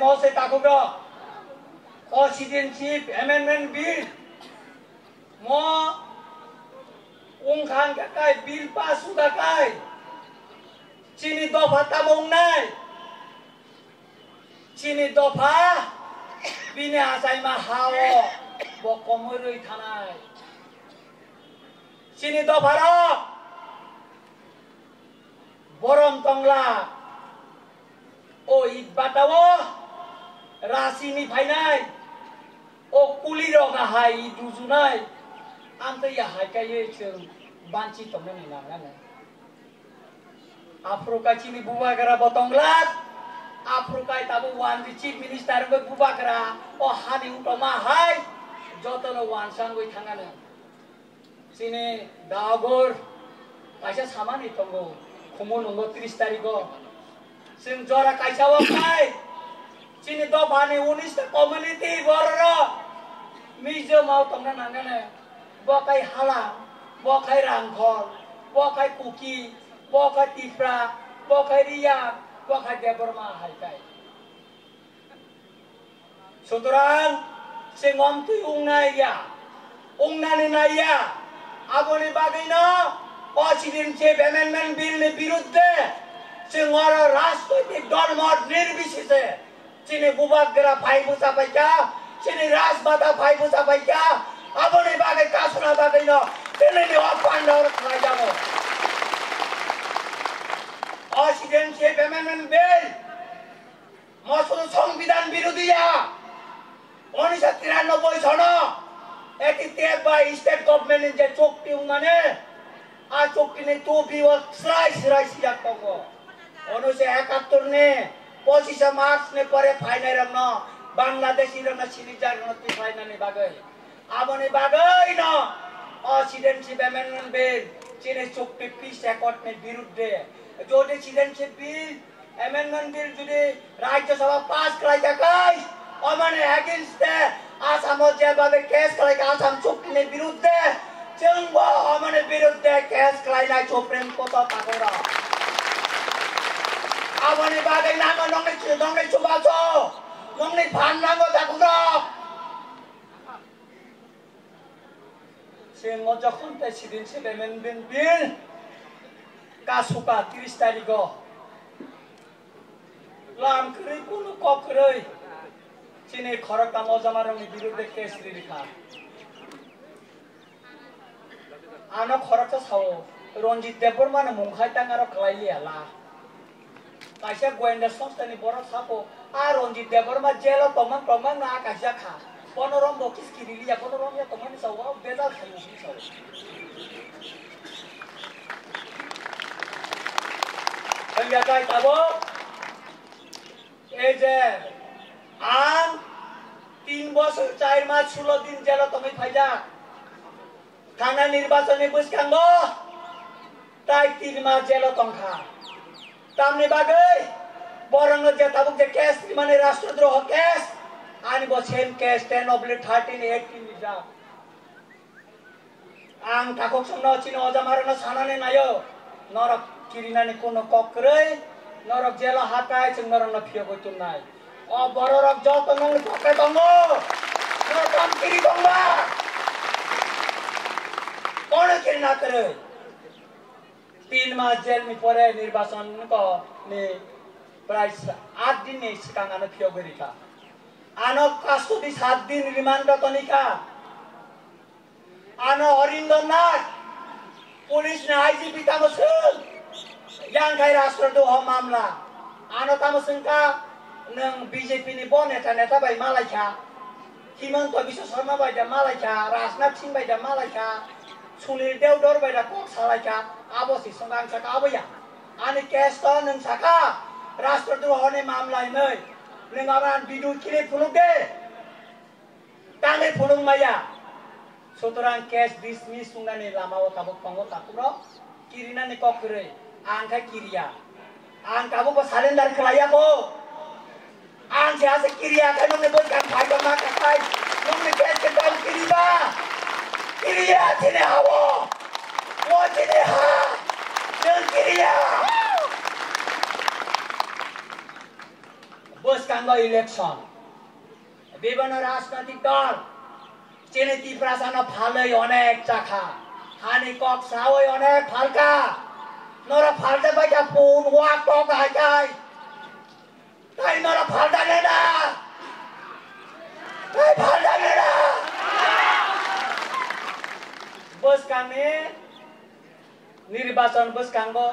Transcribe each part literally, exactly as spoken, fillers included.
Mo se takhuk rok, o Citizenship Amendment Bill mo wngkha hwnkhe kai bill pass wngkha kai chini dopha tamo wngnai? Chini dopha bini achaima ha-o bo komoi rwi thanai. Chini dopharok borom tongla, o itbata-o rasini phainai, o kulirok ahai it rujunai, amtwi ahai kaiwi chwng banchi tongmani nangnai. Aphuru kai chini bubagra bo tongla, aphuru kai tabuk wanji chief minister wngwi bubagra o hani utoma hai jotono wansangwi thangano. Chini dagor kaisa samani tongo, Khumulwngo tris tarigo. Chwng jora kaisa o khai chini dophani unis ta community bororok Mizo mau tongna nangani. Bo khai Halam, bo khai Rangkhol, bo khai Kuki, bo khai Tipra, bo khai Riyang, bo khai Debbarma hai khai. Sutrang, se ngom twi wngnai ya, wngnani nai ya. Aboni bagwino o Citizenship Amendment Bill ni birudde chwng oro rajnoitik dol mot nirbisese chini bubagra phai bwsa paikha, chini rajmata phai bwsa paikha. Aboni bagwi kasuna bagwino chini ni o pandor khlai jago. O Citizenship Amendment Bill Mosoro Songbidan birodi ya. Unisho tiranoboi sono A T T F bai state government ni je chukti wngmani, a chukti ni tubi o srai srai sijak tongo. Unisho ekattor ni pochishe March ni pore phainai rokno, Bangladeshi rokno, sinijak rokno twi phainani bagwi. Aboni bagwi no o Citizenship Amendment Bill chini chukti peace accord ni birudde. Jodi Citizenship Bill Amendment Bill jodi Rajya Sabha pass khlai kha khai, omani against e Assam o je babe case khlai kha Assam chukti ni birudde, chwng bo omani birudde case khlai nai Supreme Court o takhuk rok. Aboni bagwi nango nongni, nongni chubachu, nongni phan nango takhuk rok. Chwng o jokhon tei Citizenship Amendment Bill kasuka tris tarigo lam kwrwi kunu kok kwrwi chini khoroktham ojamarokni birudde case ririkha. Ano khoroksa sao, Ranjit Debbarma ni mung khai tang aro kwlai liya la. Kaisa goyenda songstha ni borok sabo, a Ranjit Debbarma jail o tongmang tongmang no a kaisa kha. Bono rombo kiskiri liya, bono romya tongmani sao, o bejal khai o sao. Hwnkhe kai tabuk, ei je ang tin bosor char mas sulo din jail o tongwi phaijak. Thangnai nirbachon ni bwskango tai tin mas jail o tongkha. Tamni bagwi borokno je tabuk je case rimani rastrodroho case, ani bo same case ten oblique thirteen eighteen rijak. Ang takhuk songno chini ojamarokno sanani naio, norok kirinani kuno kok kwrwi, norok jail o hatai chwng norokno phiyogwi tonnai. O bororok joto nongni poke tongo. Norok tam kiri tongba? Kono kirina kwrwi? Tin mas jail ni pore nirbachon ko ni prai sa-, at din ni swkang ano phiyogwi rikha. Ano custody sat din remand o tonikha. Ano Harinder Nath, police ni I G P tamo swng, yang khai rastrodroho mamla. Ano tamo swngkha, nwng B J P ni bo neta neta bai malaikha, Himanta Biswa Sarma bai da malaikha, Rajnath Singh bai da malaikha, Sunil Deodhar bai da kok salaikha, abo si swngkha ang saka abo ya. Ani case to nwng saka, rastrodroho ni mamla hinwi, nwng abo video clip phunuk de. Tangwi phunuk maya. Sutorang case dismiss wngnani lama o tabuk tongo takhuk rok. Kirinani kok kwrwi. Ang khe kiriya. Ang tabuk bo surrender khlaiya bo. Ang se ase kiriya khe nongni bwskang phaiba ma kha khai. Nongni case khe tang kiriba. Kiriya chini ha-o. O chini ha. Nwng kiriya. Bwskango election. Bibhinno rajnoitik dol chini Tiprasano phalwi onek chakha. Hani kok sawi onek phalka. Norok phalta baikha pun wak tok hai kai. Tai norok phalta nena. Tai phalta nena. Bwskangni nirbachon bwskango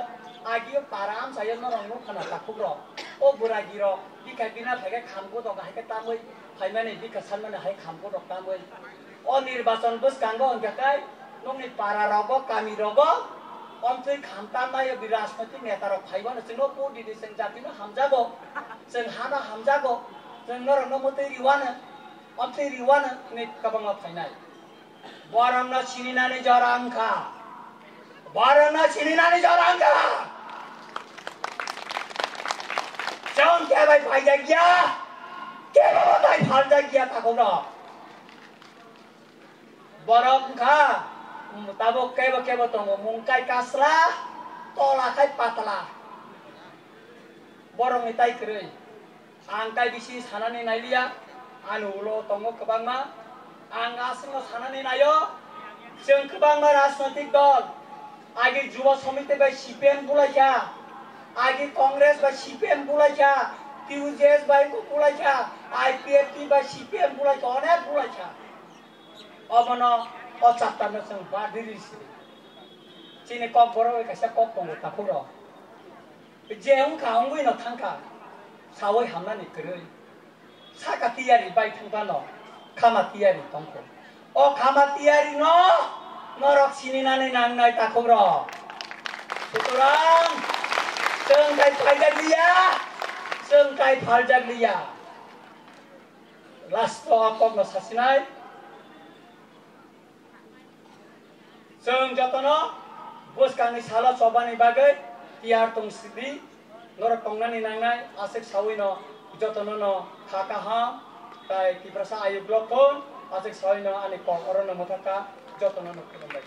agio para amchaio norok nukha na takhukrok. O buragirok bikha bina phaikhe kham godok hai khe tamwi phaimani bikha sanmani hai kham godok tamwi. O nirbachon bwskango hwnkhe kai nokni para rogo kami rogo omtwi kham tamnaio bi rajnoitik neta rok phaiwano chwngno vote ridi chwng jatino hamjago chwng hano hamjago chwng norokno mwtwi riwano omtwi riwano hwnwi kwbangma phainai. Borokno sininani jora wngkha. Borokno sininani jora wngkha. Chwng kebai phaijak ya, kebo bo tai phaljak ya takhorok. Borok wngkha, tabuk kebo kebo tongo, mung kai kasla, tola khai patla. Borokni tai kwrwi. Ang tai bisi sanani nailiya, ani ulo tongo kwbangma. Ang aswkno sanani naio, chwng kwbangma rajnoitik dol, agi Jubo Samiti bai C P M bulaikha, agi Congress bai C P M bulaikha, T U J S bai bulaikha, I P F T bai C P M bulaikha, onek bulaikha. Obono o chapter no chwng badi risi. Chini kok borok bai kaisa kok tongo takhuk rok. Je wngkha wngwi no thangkha. Sawi hamnani kwrwi. Saka tiyari bai thangphano khama tiyari tongkho. O khama tiyari no norok sininani nangnai takhuk rok. Sutorang chwng tai phaijak liya, chwng tai phaljak liya. Last o a kokno sasinai. Chwng jotono bwskangni salo chobani bagwi tiyar tong sidi. Norok tongnani nangnai aswk sawino jotono no kha kaham tai Tiprasa ayuk block phone aswk sawino ani kok orono mwthaka jotono no khulumbai.